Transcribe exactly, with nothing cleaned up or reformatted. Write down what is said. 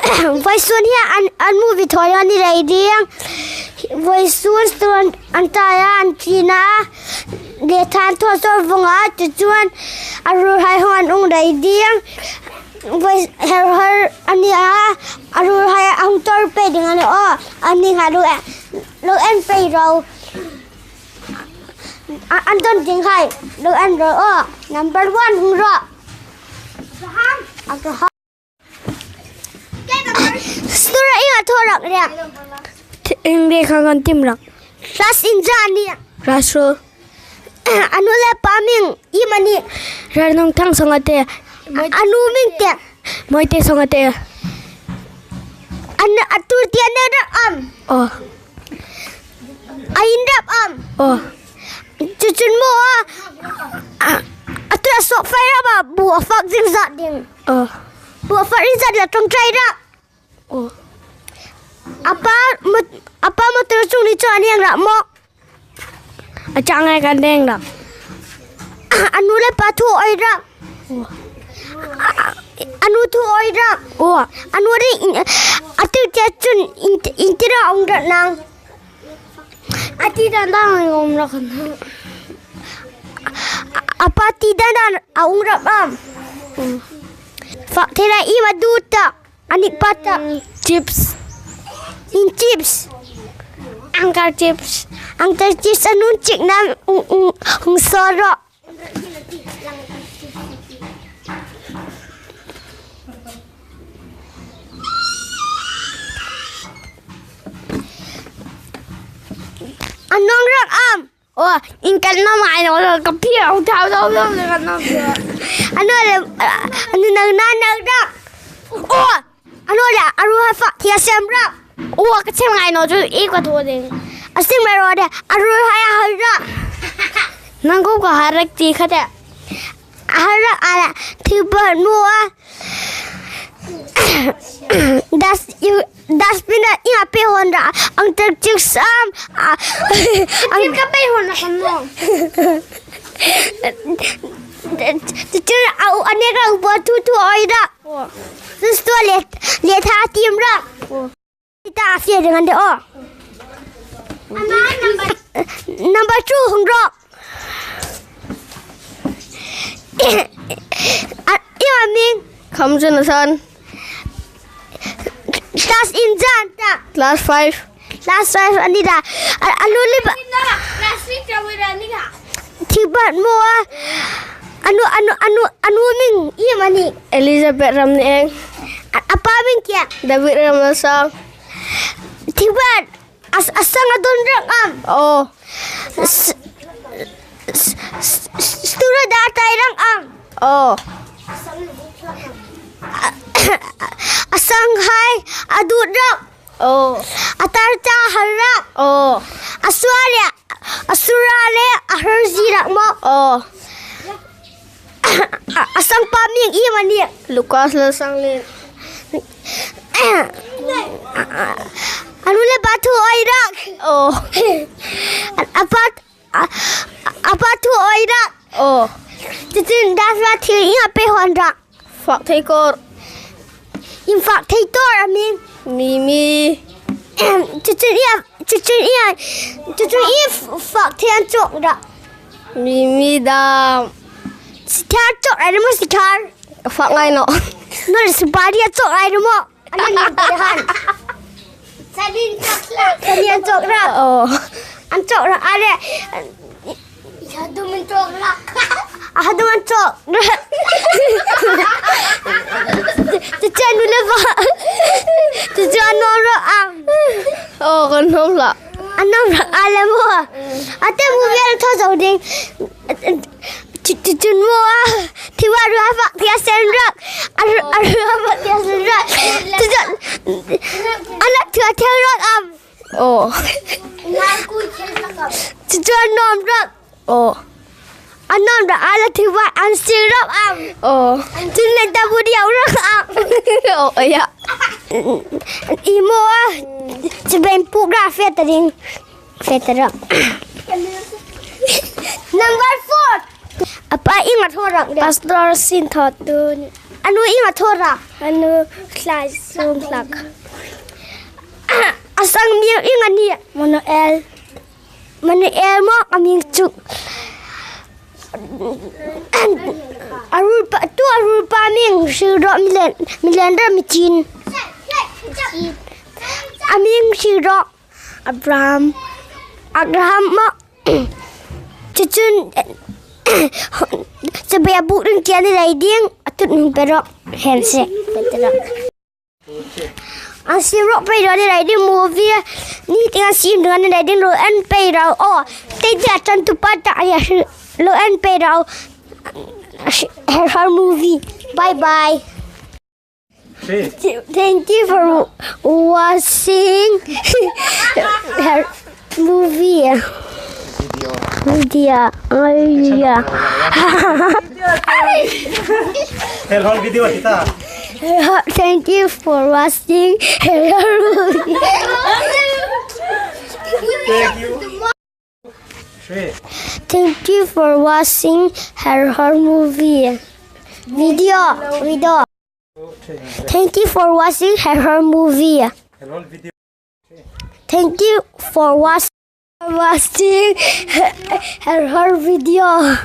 Vawisun hi an, an movie thaw an ni rei ding. Vawisun studio an, an tai a, an tlin a. Le than thaw saw vong a, chu chuan a ruolhai hawng an hung rei ding. Voi her her a ni a, a ruolhai a hung tor pei ding a ni aw. An ni ha lo en, lo en pei ro. A, an don ding hai, lo en ro aw. Number one hung ro. Abraham. Stura inga thaw rak ria. Eng de kha kan tim rak. Class in ja ni. Class ro. A nu le pa hming iem a ni? Ralnungthang Songate. A nu hming te? Moite Songate. An, a tur te an rak am? Oh. A in rak am? Oh. Chu chun maw a, a, a tura sawk fai rak a, bu a fak zing zat ding. Oh. Bu a fak zing zat la ṭawngṭai rak. Oh. A pa mot-, a pa motor chungah ni chu an hang rak maw? A chang ai kan deng rak. A nu le pa thu awi rak. Oh. A, a nu thu awi rak. Oh. A nu ri in, a tu te chun in, in tira ong rak nang. A ti dan dan ong rak nang. A, a pa ti dan dan a ong rak am. Oh. Fak thei lai iem a duh tak. Ani pata. Mm, chips. In chips. Uncle chips. Uncle chips a nun chik nam, mm, mm, mm, sorry. A nong rak am. Oh, in kan nawm ngai naw lo, ka phiau thau lo lo le kan nawm lo. A naw le, a, a nu nang na nang da. Oh, a naw le, a ruolhai fak thei a sem rak. Oh, ka sem ngai naw chu, i ka thaw ding. A sem ngai ro de, a ruolhai a har rak. Nang ko ka har rak ti kha de. A har rak a la, thil bawr maw a. Das, you, dustbin a, i a pe hon ra, ang tak chik sam, a, ang ka pe hon ra kan mo. Chu, chu, a, a ne ka u bo thu thu oi ra. Oh. Chu stu le, le tha tim ra. Oh. Ta a fe ding an de aw. Ama number, number two hung ro. A, i a hming? Kham Jonathan. Class in jan ta? Class five. Class five a ni da. A, a nu le pa. Class six a ni da. Thil bawr maw a. A nu, a nu, a nu, a nu hming iem a ni? Elizabeth Ramnieng. A, a pa hming kia? David Ramlasang. Thil bawr, a, a sang a don rak am? Oh. S-, s-, s-, s-, stura da tai rak am? Oh. A, a sanghai a dut rak. Oh. A tar ta har rak. Oh. A sua le, a sura le, a har zi rak maw. Oh. A, a sangpa hming iem a ni? Lucas Lalsanglien. A, a, a nu le pa thu oi rak. Oh. A, a pa A, a, a pa thu oi rak. Oh. Chu chun das va thil i a pe hon rak. Fak thei kawr. In fak thei tawr a hming? Mimi. Em, chu chun i a, chu chun i a, chu chun i f-, fak thei an chawk rak. Mimi dam. Sithar chawk ai remo sithar. Fak ngai naw. Naw le supari a chawk ai remo. An ni ti han. Sani an chawk rak. Sani an chawk rak. Oh. An chawk rak a le. Hadum an chawk rak. A hadum an chawk rak. Chu chu a nu le pa. Chu chu a nawm rak ang. Oh, kan nawm hlak. A nawm hlak a le maw. A te mu vel thaw zo ding. Chu, chu, chun maw a, thil a ruolhai fak thei a sem rak. A ru-, a ruolhai fak thei a sem rak. Chu chu, a la thil a thei rak am? Oh. Chu chu a nawm rak. Oh. A nawm rak a la thil an sing rak am? Oh. Chu le ta bu diau rak am? Oh, ya. I maw a, chu ben pu gra fe ta ding. Fe ta rak. Number four. A pa ieng a thaw rak de? Pastor Sinthawtun. A nu ieng a thaw a? A nu Thlaisunghlak. A sang mi ieng a nih? Manuel. Manuel maw a mîn chu? A ruolpa, tu a ruolpa mîn hril rawh, mi len, mi len rawh, mi chin. A mîn hril rawh. Abraham. Abraham maw. Chu chun, chabai a buk ring kia ni lai ding, a tut nun pe rawh. Hen se, pe te rawh. An siem rawh pei rawh ni lai ding movie. Ni ting an siem ding a ni lai ding, lo en pei rawh. Oh, tei tei a chun tu pa ta a ya lo en pei rawh. Her, her movie. Bye bye. Thank you for watching her movie. Video. Video. Oh, yeah. Her whole video kita. Thank you for watching her movie. Thank you. Thank you for watching her, her movie. Video, video. Thank you for watching her, her movie. Thank you for watch-, watching her, her video.